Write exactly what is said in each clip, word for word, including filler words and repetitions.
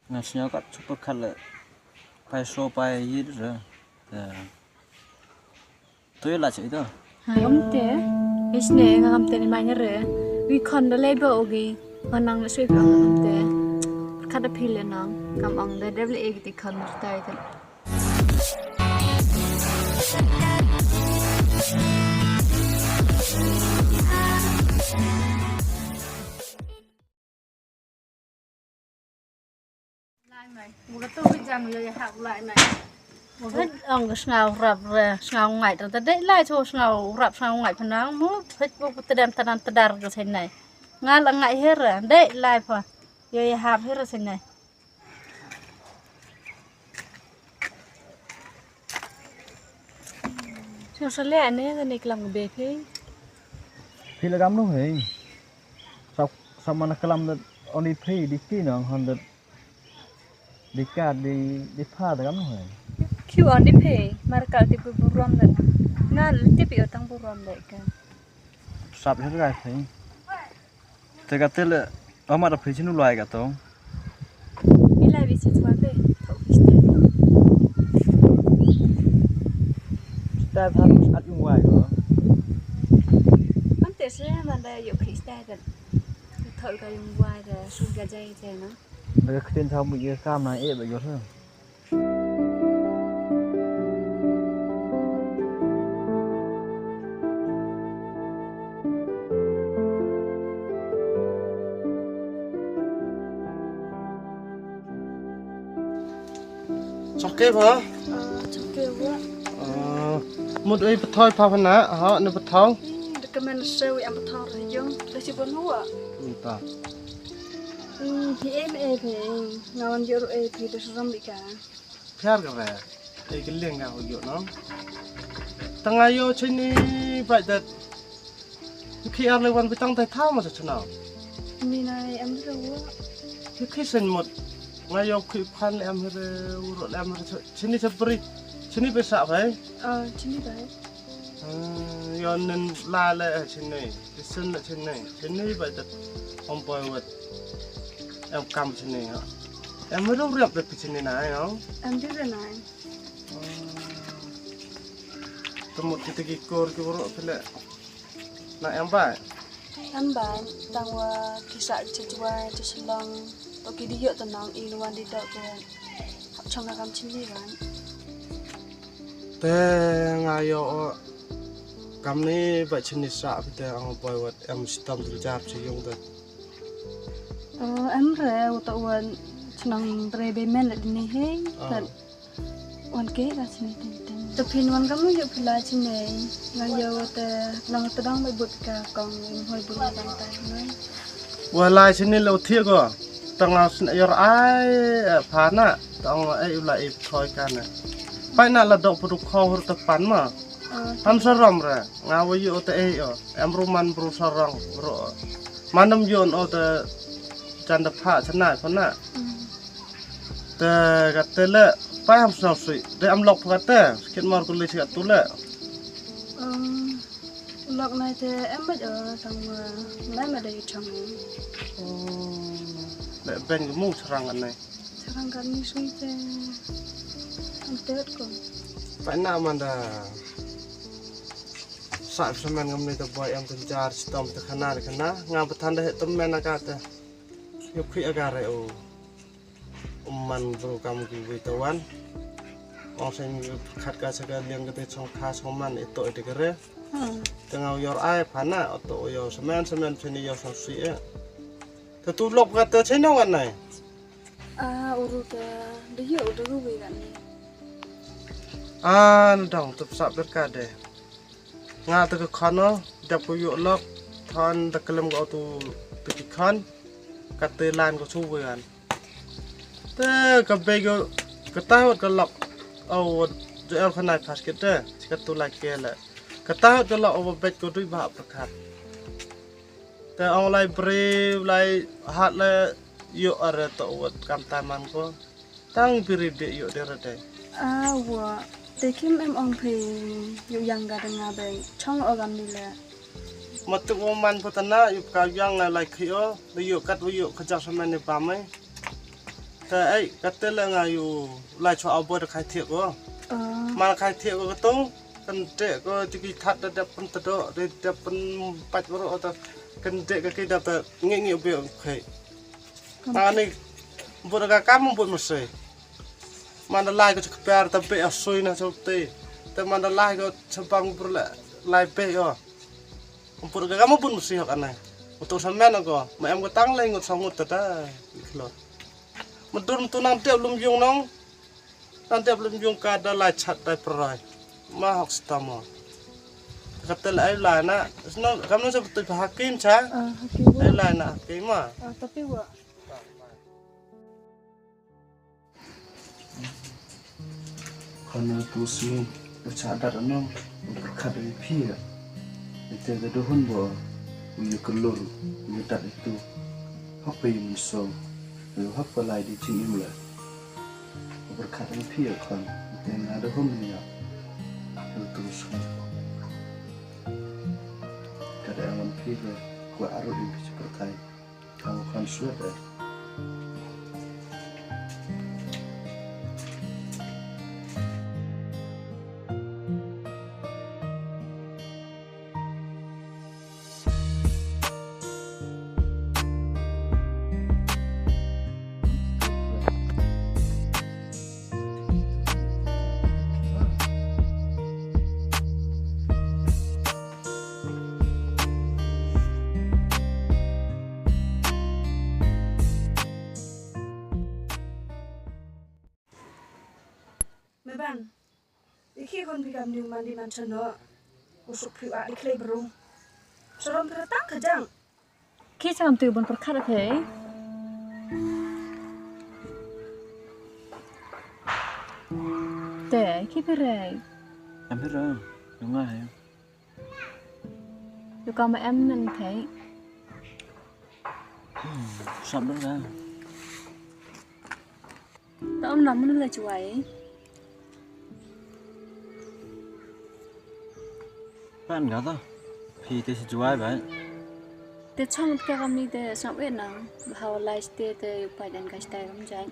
Nga sngew kat super kat le. Pai so pai yit re. Te. To ïa la che ito. Ngam te. Isne ngam te ni manya re. Wi khon da lei ba ogi. Ngan nang le sui pa ngam te. Kat da phi le nang. Kam ong da dep le egi ti khon da tai te. Lai mai. Mu ka tu ka jam ïa ïa hak lai mai. Hei, ong ka sngaw rap re, sngaw ngait re. Ta dei lai chu sngaw rap sngaw ngait phanang mu. Hei, bu ta dem ta dan ta dar ka sen nai. Nga la ngait her re. Dei lai pha. Ïa ïa hap her sen nai. Sing sa le ane da ne klam be phi. Phi la kam no hei. Sa sa mana klam da oni phi di ki nang han da di ka di di pha da kam no hei. Ki oni phi mar ka ti bu burom da. Nga ti pi otang burom da ka. Sap her gai phi. Te ka te le, amat da phi chinu lai ka tong. Ni lai bi chinu lai be, thok bi ste. Ste tha at yung wai ko. Am te se man da yo phi ste da. Thok ka yung wai da, su ka jai te no. Da ka ktin tha mu ye kam na e ba yo se. Chok ke ba? Ah, chok ke ba. Ah, mut ei pathoi pa na, ha, ne pathoi. Hmm, da ka men se wi am pathoi re jong, da si bon wa. Ni ta. Hmm, hi em e phi, nga wan jor e phi da seram bi ka. Phiar ka re. Ei ka liang nga hu yu no. Tang ayo chini bai dat. Ki ar le wan bitang tai thau ma sa chana. Ni nai em ru. Ki ki sen mot. Nga yo ki phan le em re uro le em re chini sa bri. Chini be sa bai. Ah, chini bai. Ah, yo nen la le chini. Ti sen le chini. Chini bai dat. Om bai wat. Em kam chini ha. Em ru riap de chini na yo. Em di re nai. Te mut kita ki kor ki bro pele. Na em bai. Em bai tang wa ki sa ki chwa ki shlong. To ki di yo to nang i wan di dok ke. Hap chong na kam chini bai. Te nga yo o kam ni ba chini sa te ang boy wat em stam tu jap chi yung te. Oh, em re u to wan chnang re be men le ni he. Ah. Wan ke ka chini ten ten. Te phin wan kam yu phi la chini. Nga yo te nang tedang ba but ka kong in hoi bun ban ta na. Wa la chini lo thie ko. Tang la sna yor ai, eh, pha na. Tang ai u la i khoi ka na. Pai na la dok pru kho hur te pan ma. Ah, am sa rom re. Nga wa yu te ei o. Em ru man bru sa rong ru. Man am yu o te chan da pha chana ko na. Mm. Te ka te le pai ham sngewsih. Te am lok pha ka te. Skit mor ku le chi ka tu le. Um, lok nai te em baj o tang ma nai ma dei chang. Oh. Le ben mu sarang kan nai. Sarang kan ni sui te. Am te ko. Pai na man da. Sa semen ngam ni te boy em te jar chitom te khana te khana. Ngam patan da he te men ka te. Yup khi agar re o. Um man bru kam ki wi te wan. Ong sen khat ka sa ka liang ka te chong kha chong man ito ite kere. Hmm. Te ngau yor ai phana oto yo semen semen seni yo so si e. Te tu lok ka te seni wan nai. Ah, uru te de yo de ru wi kan ni. Ah, na dong tup sap der ka de. Nga te ka khano dap ko yo lok thon da kelem ko tu te ki khan ka te lan ko su wi kan. Te ka bei ko ka ta wat ka lok. Au, de el khana pas ke te ka tu la ke le. Ka ta wat ka lok au bet ko dui ba prakat. Te ong lai briew lai hat le yu are to wat kam ta man ko. Tang biri de yu de re de. Ah, wa. Te kim em ong phi yu yang ga de nga be chong o gam ni le. Ma tu o man ko ta na yu ka yang lai lai khi o. Le yu kat u yu ka jak sa man ni ba mai. Te ai, kata la nga ïoh lai chwa abo da khai thiek ko. Ah. Ma khai thiek ko katong, kan dek ko tiki that da dep pun tado, da dep pun pat bro ta kan dek ka ki dap ta ngi ngi be khai. Kam- Ma ni bro ka kam bro masai. Ma na lai ko chak per ta be asoi na chau te. Te ma na lai ko chabang bro la lai be yo. Bro ka kam bro masai hok anai. Utu sa men ko, ma em ko tang lai ngut sa ngut ta ta. Khlot. Mynta mynta nang tiap lum jong nong. Nang tiap lum jong ka da lai chat dai prai. Ma hok stamo. Ka tel ai lai na. Sno kam no sa betul hakim cha. Ah, hakim. Ai lai na hakim ma. Ah, tapi wa. Khana tu sngi ka chah dat anong u pyrkhat ïa phi ïa. Ite ka duhun ba u ïa klur u ïa dat itu. Hok pa ïa mynsong ïa hok pa lai di jingim la. U pyrkhat ïa phi ïa khon ite nga duhun ïa. Khana tu sngi ka da ngan phi ba kwah arut ïa phi pyrkhat. Ka mut kan suat eh. Me ban. Iki kon pi kam niu man di man chano. Usuk pi wa di klei brung. Salam pira tang kajang. Ki cham tu ban pyrkhat ïa phi. Te, ki phi rei. Em phi rei. Yung nga he. Yu kam em men phi. Sap dong da. Ta um nam mun la chuai. Pan ga ta. Phi te si chuai ba. Te chang te kam ni te sam wet nang. Ba hawa lai te te yu pa jan ka stai kam jai.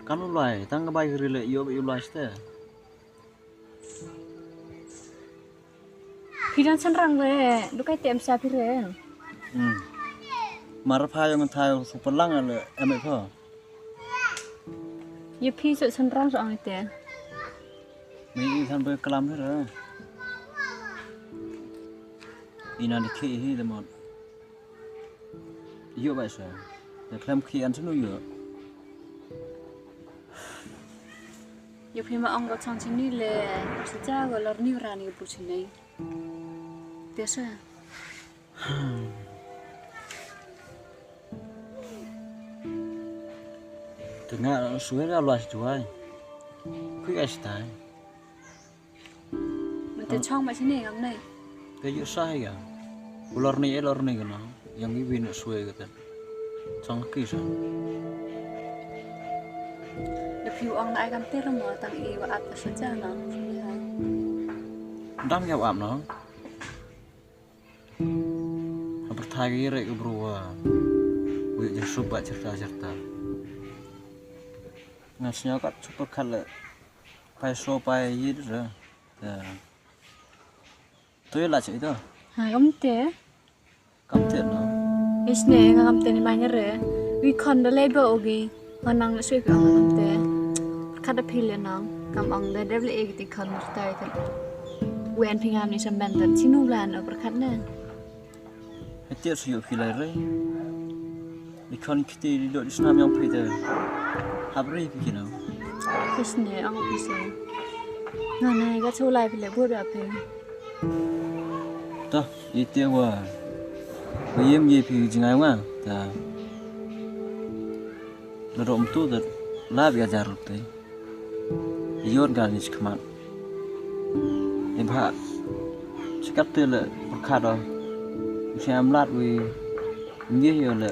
Kam lu lai tang ka bai ri le yu yu lai te. Phi dang san rang le, du kai tem sa phi re. Hmm. Mar pha yong thai su palang le em pho. Ye phi su san rang su ang te. Mi i san be kalam phi re. Ina de khi hi de mon. Yo ba sa. De klam khi an sunu yo. Yo phi ma ong ko chang chini le. Sa ja ko lor ni rani ko pu chini. Te sa. Te nga suwe ga lwa shi tuwai. Kui ga shi tai. Mate chong ma shine ngam nei. Te yu sa ya. Ulor ni elor ni gana. Yang iwi na suwe ga te. Chong ki sa. Yu phi ong na ai kam te mo tang i wa ap ta sa ja na. Dam ya wa ap no. Ha pyrthai ka ïarek ka briew. Wei jingsuk ba cherta cherta. Nga sngew kat super kat le. Pai so pai yi de. Ya. Tu ya la cek itu. Ha, kam te. Kam te no. Isne nga kam te ni manya re. Wi khon da lei ba ogi. Manang le sui phi ong te. Pyrkhat da phi le nang. Kam ong da dep le egi ti khon tai te. Wen phi ngam ni sam ben te. Sinu blan o pyrkhat ne. Hetiet su yu phi lai re. Ni khon kiti di dok di snam yang phi te. Hap re phi kino. Isne ong phi se. Nga na ga chu lai phi le bu da phi. Ta, ite wa. Wa yem ye phi jingai wa. Ta. La rom tu da la bia jar te. Yor gal ni chikmat. Ni bha. Chikat te le pyrkhat do. Ni am lat wi. Ngi yo le.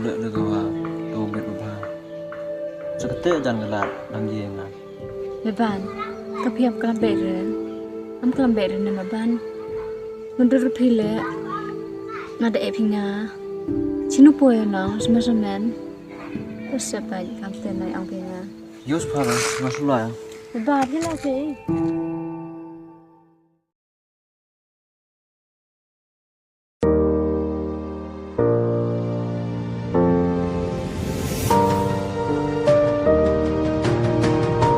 Le le go wa. Go bit bha. Chikat te jan galat dang ye nga. Maban, ka phi ap klam beit re. Am klam beit re ne Maban. Myndur phi le. Nga da e phi nga. Chinu poi nong, sma samen. Sha bai kam te nai ang phi nga. Yus para nga sula ya. Ba phi la phi.